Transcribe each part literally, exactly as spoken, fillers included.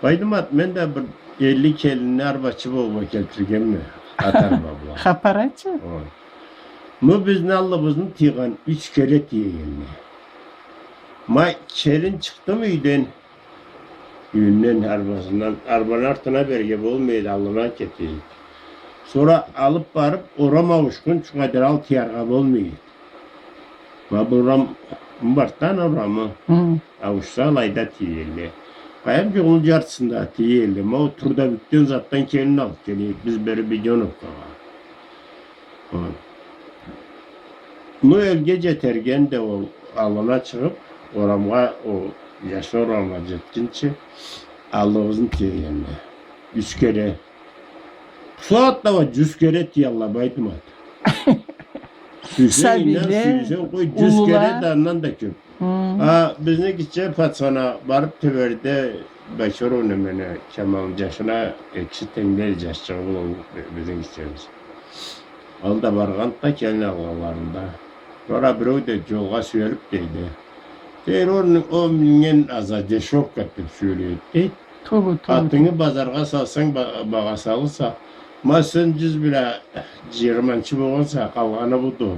Байдымат, мен да бир элли келинни арбачы болуп келтиргенме, ат арба бла. Хапар айтчы. Ой. Ма бизни аллыбызны тыйгъан юч кере тиегенди. Ма келин чыкъдымы юйден, юйюнден, арбасындан, арбаны артына берирге болмайды, аллына кетейик. Сора алып барып, орам ауушхунчугъа дери ал тыяргъа болмайды. Ма бу орам, Мбартан орамы. Хы. Ауушса, алайда тиелле. Къайдам, джолну джартысында тиелле. Ма ол трудовикден затдан келин алып келейик биз бери Будённовкагъа. Хы. Ну, элге джетерген да ол аллына чыгъып, орамгъа, ол джашны орамына джетгинчи, аллыбызны тиегенди. Юч кере. Бусагъатда уа джюз кере тиялла, Байдымат. Сюйсенг, сабийле, сюйсенг, къой, джюз кере да, андан да кёп. Хы. А бизни гитче пацаны барып теберде, Байчоров неме, Кемалны джашына, экиси тенг да джашчыгъы бла бизни гитчебиз. Ол да баргъанды да, келин алгъанларында. Сора биреу да джолгъа сюелип дейди. Тейри, ол минген аза дешёвка деп сёлейди, дейди. Тоба, тоба. Атынгы базаргъа салсанг, ба-, багъа салырса, ма сен джюз бла джыйырманчы болгъанса, къалгъаны буду.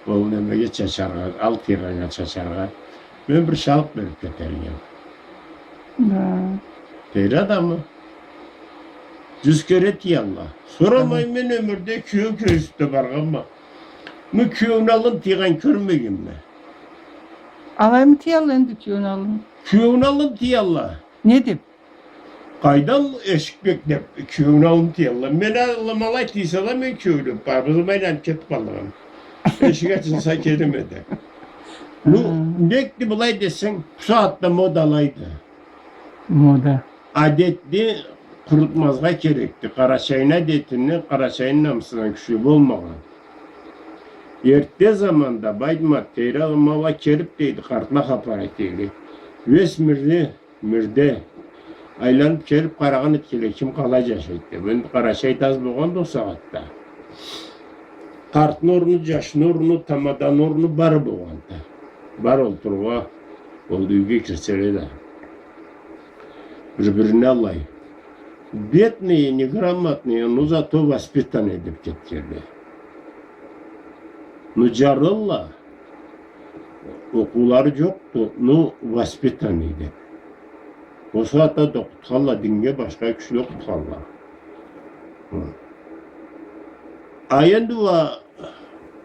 Ол немеге чачаргъа, ал тыйгъаннга чачаргъа. Мен бир шалыкъ берип кетерик эдим. Да. Тейри адамы. Джюз кере тиялла. Сорамай, мен ёмюрде киеу кёргюзюп да баргъанма. Мен киеуню аллын тыйгъан кёрмегенме. Алаймы тыялла энди киеуню аллын? Киеуню аллын тыялла. Не деп? Къайдан эшик бек деп, киеуню аллын тыялла. Мен аллым алай тыйса да, мен киеу деп, барыбыз айланып кетип къалдыкъ. Эшик ачылса, келеме деп. Ну, хы, некди былай десенг, бусагъатда мода алайды. Мода. Адетни къурутмазгъа керекди. Къарачайны адетинден, къарачайны намысындан кючлю болмагъан. Эртте заманда, Байдымат, тейри аллым, ала келип дейди, къартла хапар айтайла. Весь мирни Мирде. Айланып келип къарагъан этгенле, ким къалай джашайды деп. Энди къарачай да аз болгъанды ол сагъатда. Къартны орну, джашны орну, тамаданы орну бары болгъанды. Бары олтуругъа, ол юйге кирселе да. Бир-бирине алай. Бедные, неграмотные, но зато воспитанные деп кетгенле. Ну, джарлылла. Окъуулары джокъду, но воспитанный деп. Ол сагъатда да окъутханла, динге башха кючлю окъутханла. Хы. А энди уа,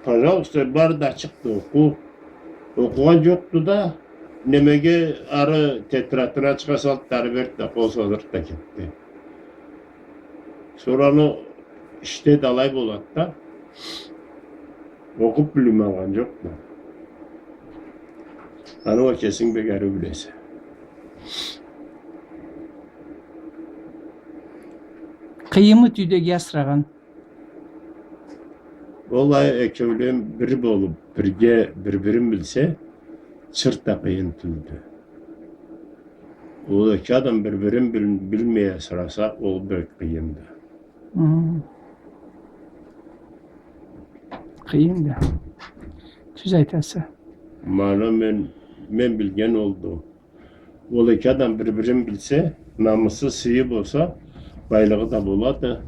пожалуйста, бары да ачыкъды окъуу. Окъугъан джокъду да, немеге ары тетрадын ачха салды да, ары берди да, къол салдырды да кетди. Сора аны ишде да алай болады да. Окъуп билим алгъан джокъду. Аны уа кесинг бек ариу билесе. Къыйынмы тюйдеги асырагъан? Уаллахи, экеулен бир болуп, бирге бир-бирин билсе, чырт да къыйын тюлдю. Ол эки адам бир-бирин бил-, билмей асыраса, ол бек къыйынды. Хы. Къыйынды. Тюз айтаса. Ма аны мен, мен билген олду. Ол эки адам бир-бирин билсе, намысы, сыйы болса, байлыгъы да болады,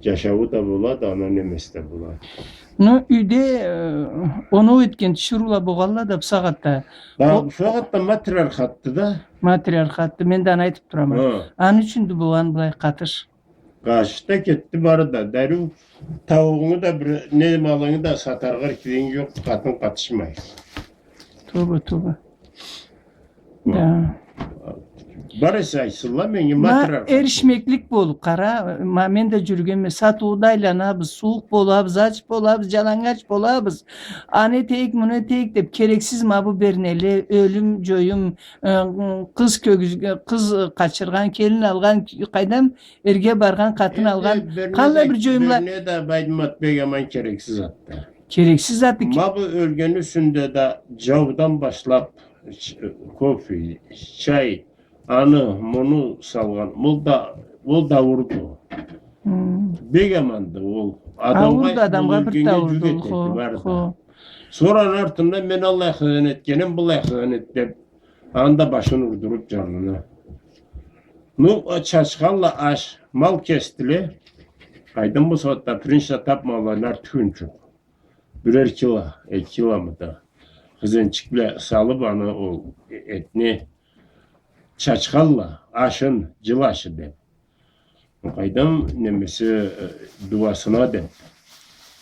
джашауу да болады, ана немеси да болады. Ну, юйде, э, оноу этген тиширыула болгъанла да бусагъатда. Да, ол бусагъатда матриархатды да. Матриархатды, мен да аны айтып турама. Хы. Аны ючюндю болгъан былай къатыш. Къатышды да кетди бары да. Дарыу тауугъунгу да, бир не малынгы да сатаргъа эркинлигинг джокъду, къатын къатышмай. Тоба, тоба. Да. Бар эсе айтсынла, меннге матриархат. Ма эришмеклик болуп, къара, ма мен да джюрюгенме, сатыуда айланабыз, сууукъ болабыз, ач болабыз, джалангач болабыз. Аны этейик, муну этейик деп, керексиз ма бу бернеле, ёлюм, джоюм, э, къыз кёгюз-, къыз къачыргъан, келин алгъан, къайдам, эрге баргъан, къатын алгъан, къаллай бир джоюмла. Берне да, Байдымат, бек аман керексиз затды. Керексиз затды ки. Ма бу ёлгенни юсюнде да джаудан башлап, ч-, кофе, чай, аны, муну салгъан. Ол да, ол да аууурду. Хы. Бек аманды ол. Аууурду, адамгъа бир да аууурду ол, хо, хо. Сора аны артында мен аллай хыян этгенем, быллай хыян эт деп, аны да башын урдуруп джанына. Ну, а, чачхалла аш, мал кесдиле. Къайдам, бу сагъатда пиринч да тапмагъанла, артыкъ тюйюлчю. Бирер кило, эки килому да. Хызанчыкъ бла салып аны, ол этни чачхалла, ашын, джыл ашы деп. Къайдам, немеси, э, дуасына деп.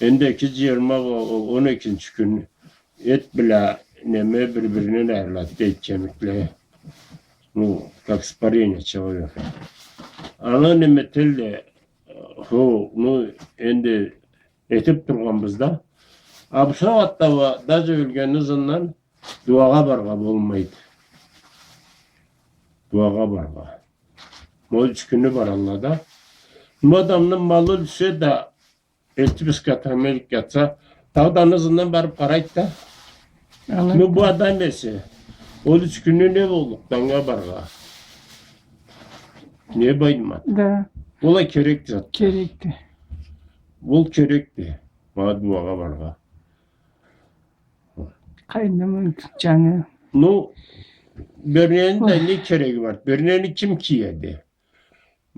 Энди эки джыйырма, о-, о-, он экинчи кюн эт бла неме бир-биринден айырылады, эт кемикле. Ну, как испарение человека. Аны неме этелле, хо, ну, энди этип тургъанбыз да. А бу сагъатда уа, даже ёлгенни ызындан дуагъа баргъа болмайды. Дуагъа баргъа. Ол юч кюнню баралла да. Бу адамны малы ёлсе да, элтип скотомойкагъа атса, тау да аны ызындан барып къарайды да. Алайды. Ну, бу адам эсе, ол юч кюнню не боллукъду анга баргъа? Не байдымат? Да. Ол а керек зат. Керекди. Ол керекди. Манга дуагъа баргъа. Къайнымы, джангы. Ну, бёрнени да не кереги бар? Бёрнени ким киеди?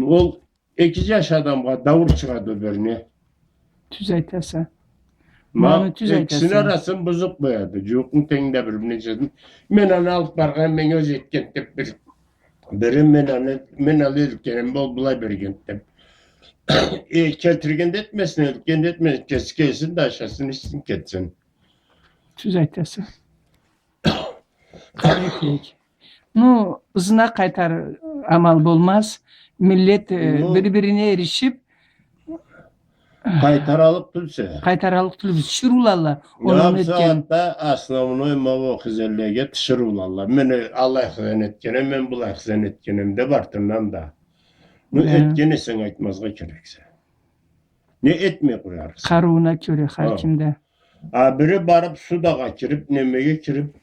Ол эки джаш адамгъа даур чыгъады ол бёрне. Тюз айтаса. Ма, муну тюз айтаса. Экисини арасын бузуп къояды. Джууукъну тенги да бир-бирине джазым. Мен аны алып баргъан, мен ёз этген деп бир. Бири мен аны, мен аны элтгеним, ол былай берген деп. Э, келтирген да этмесин, элтген да этмесин, кеси келсин да ашасын, ичсин, кетсин. Тюз айтаса. Къалай этейик? Ну, ызына къайтар амал болмаз. Миллет, э, ну, бир-бирине эришип, къайтараллыкъ тюлсе. Къайтараллыкъ тюлсе, тиширыулалла. Ма бу сагъатда основной ма ол хызанлеге тиширыулалла. Мен, э, алай хызан этгенем, мен былай хызан этгенем деп артындан да. Ну, этген эсенг, айтмазгъа керексе. Не этмей къоярыкъса. Къарыууна кёре хар кимде. А бири барып судагъа кирип, немеге кирип,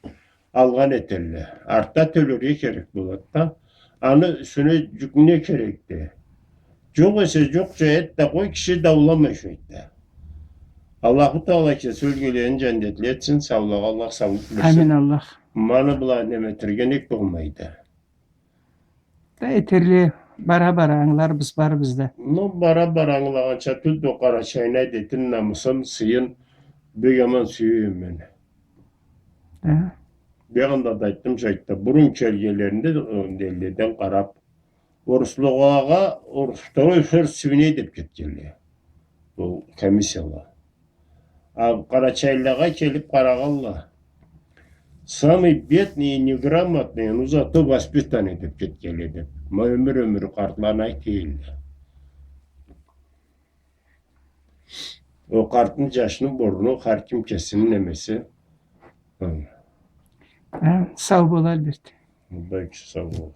алгъан этелле. Артда тёлерге керек болады да. Аны юсюне джюк не керекди? Джокъ эсе, джокъча эт да къой, киши дауламай шойда. Аллаху Тагъала кеси ёлгенлени джаннетли этсин, саулагъа Аллах саулукъ берсин. Амин, Аллах. Муну былай неме этерге нек болмайды? Да этерле, бара-бара ангыларбыз барыбыз да. Ну, бара-бара ангылагъанча тюлдю, Къарачайны адетин, намысын, сыйын бек аман сюеме мен. Да. Бек анда да айтдым, шайтда. Бурун келгенлеринде, э, элледен къарап, оруслагъа, орус, второй сорт свиней деп кетгенле. Ол комиссияла. А къарачайлылагъа келип къарагъанла. Самый бедный и неграмотный, но зато воспитанный деп кетгенле деп. Ма ёмюр-ёмюр къартланы айта элле. Ол къартны, джашны бурну, хар ким кесини немеси. Хы. Хы, сау бол, Альберт. Бек сау бол.